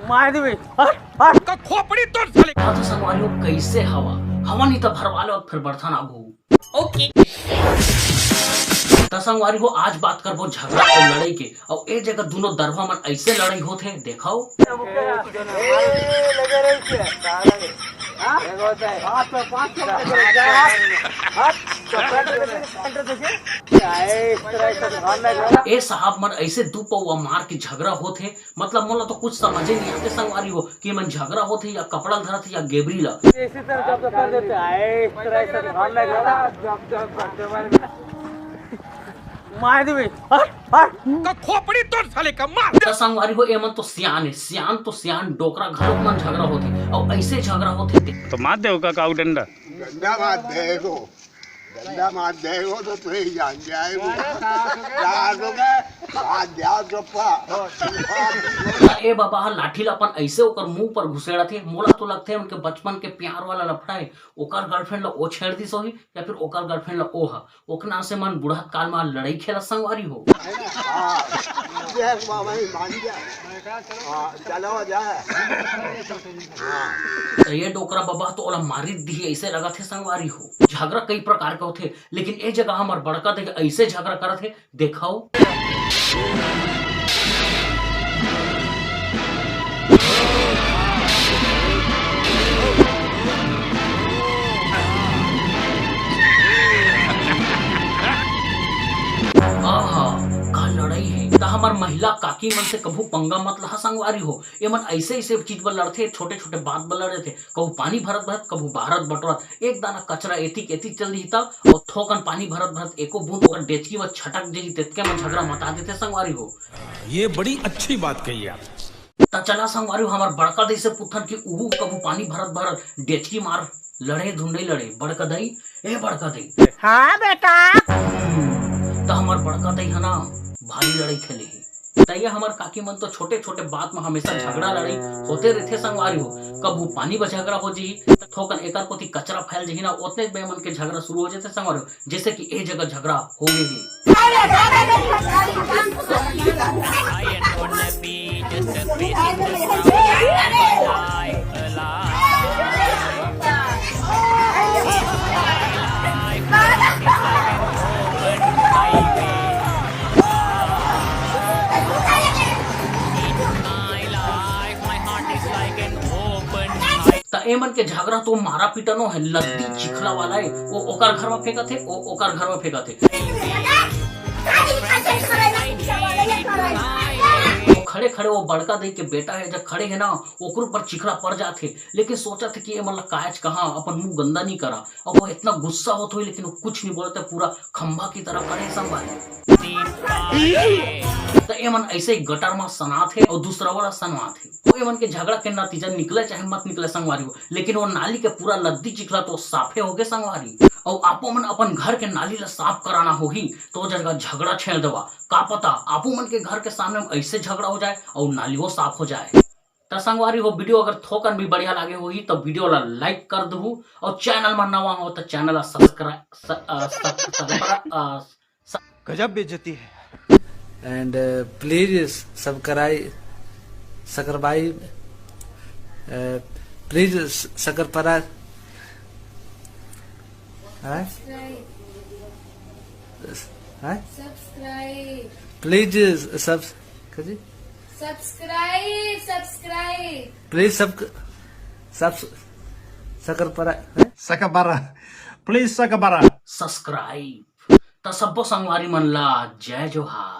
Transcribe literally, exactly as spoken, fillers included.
मार देबे। हट, हट। का खोपड़ी तोड़ साले। हाँ तो संगवारी हो, कैसे हवा? हवा नहीं तो भरवा लो, फिर बर्तन आगू। ओके। त संगवारी हो, आज बात करबो झगड़ा अउ लड़ई के। अउ ए जगह दोनों दरवा मन ऐसे लड़ई होत हे, देखो। ए साहब मन ऐसे दू पौवा मार के झगड़ा होत हे, मतलब मोला तो कुछ समझे नहीं आते संगवारी हो कि मन झगड़ा होत हे या कपड़ा धरत हे या गेबरी ला। इसी तरह जब कर देते हैं, इस तरह से हम लोग जब, जब, जब, जब, मार देबे। हट, हट। का खोपड़ी तोड़ साले का मार। त संगवारी हो, एमन तो सियान हे, सियान तो सियान, डोकरा घलोक मन झगड़ा होत हे। अउ ऐसे झगड़ा होत हे ते। तो मार दे ओका काऊ डंडा। डंडा मार दे एगो। डंडा मार दे एगो तो तू ही जान जाए वो। मार दे, मार दे, चुप्पा। त ए बाबा ह लाठी ला अपन ऐसे ओकर मुंह पर घुसेड़त हे। मोला तो लगथे उनके बचपन के प्यार वाला लफड़ा हे। ओकर गर्लफ्रेंड ला ओ छेड़ दिस होही या फिर ओकर गर्लफ्रेंड ला ओ ह। ओकना से मन बुढ़त काल मा लड़ई खेला संगवारी हो। हाँ, देख बाबा ही मान जा। हाँ, चलो जा। त ये डोकरा बाबा तो ओला मारी दिही ऐसे लगत हे संगवारी हो। झगड़ा कई प्रकार के होथे, लेकिन ए जगह हमर बड़का देख ऐसे झगड़ा करत हे, देखो। आहा, का लड़ई हे। त हमर महिला काकी मन से कभू पंगा मत लहा संगवारी हो। एमन ऐसे ऐसे चीज बर लड़थे, छोटे छोटे बात बर लड़थे। कभू पानी भरत भरत, कभू भारत बटोरत। एक दाना कचरा एती के एती चल दिही त, अउ थोकन पानी भरत भरत एको बूंद ओकर डेचकी म छटक जही, तेतके म झगड़ा मता देथे संगवारी हो। ये बड़ी अच्छी बात कही आप। त चला संगवारी हो, हमर बड़का दई से पूछन कि उहू कभू पानी भरत भरत डेचकी मार लड़े धुन नहीं लड़े। बड़का दई, ए बड़का दई। हाँ बेटा। हम्म, त हमर बड़का दई ह ना भारी लड़ई खेले हे। त ये हमर काकी मन तो छोटे-छोटे बात म हमेशा झगड़ा लड़ई होते रहिथे संगवारी हो। कभू पानी बर झगड़ा हो जही, त थोकन एकर कोती कचरा फैल जही ना, ओतने में मन के झगड़ा शुरू हो जथे संगवारी हो। जैसे कि ए जगह झगड़ा हो गे हे। त एमन के झगड़ा तो मारा पीटा नो हे, लद्दी चिखला वाला हे, ओ ओकर घर म फेंकत हे, ओ ओकर घर म फेंकत हे। वो खड़े खड़े वो बड़का दई के बेटा हे, जब खड़े हे ना, ओकर ऊपर चिखला पड़ जात हे, लेकिन सोचत हे कि एमन ला कायच कहाँ, अपन मुंह गंदा नहीं करा। अब वो इतना गुस्सा होत होही, लेकिन वो कुछ नहीं बोलत हे, पूरा खंभा की तरह खड़े संभाले। त एमन ऐसे ही गटर म सनात हे अउ दूसरा वाला सनवात हे। तो एमन के झगड़ा के नतीजा निकले चाहे मत निकले संगवारी हो, लेकिन वो नाली के पूरा लद्दी चिखला तो साफे होगे संगवारी। अउ आपो मन अपन घर के नाली ला साफ कराना होही, तो जगह झगड़ा छेड़ देवा। का पता आपो मन के घर के सामने म ऐसे झगड़ा हो जाए अउ नाली वो साफ हो जाए। त संगवारी हो, video अगर थोकन भी बढ़िया लागे होही, तो video ला like कर दहू, अउ channel म नवा हो, तो channel ला subscribe, स-, अ, स-, subscribe, अ, स- गजब बेइज्जती है। And, uh, please subscribe, subscribe, uh, please स-, सकरपरा, हाँ? Subscribe। हाँ? Subscribe। Please subs-, कथी? Subscribe, subscribe। Please sub-, subs-, सकरपरा, हैं? सकरपरा। Please सकरपरा। Subscribe। त सब्बो संगवारी मन ला जय जोहार।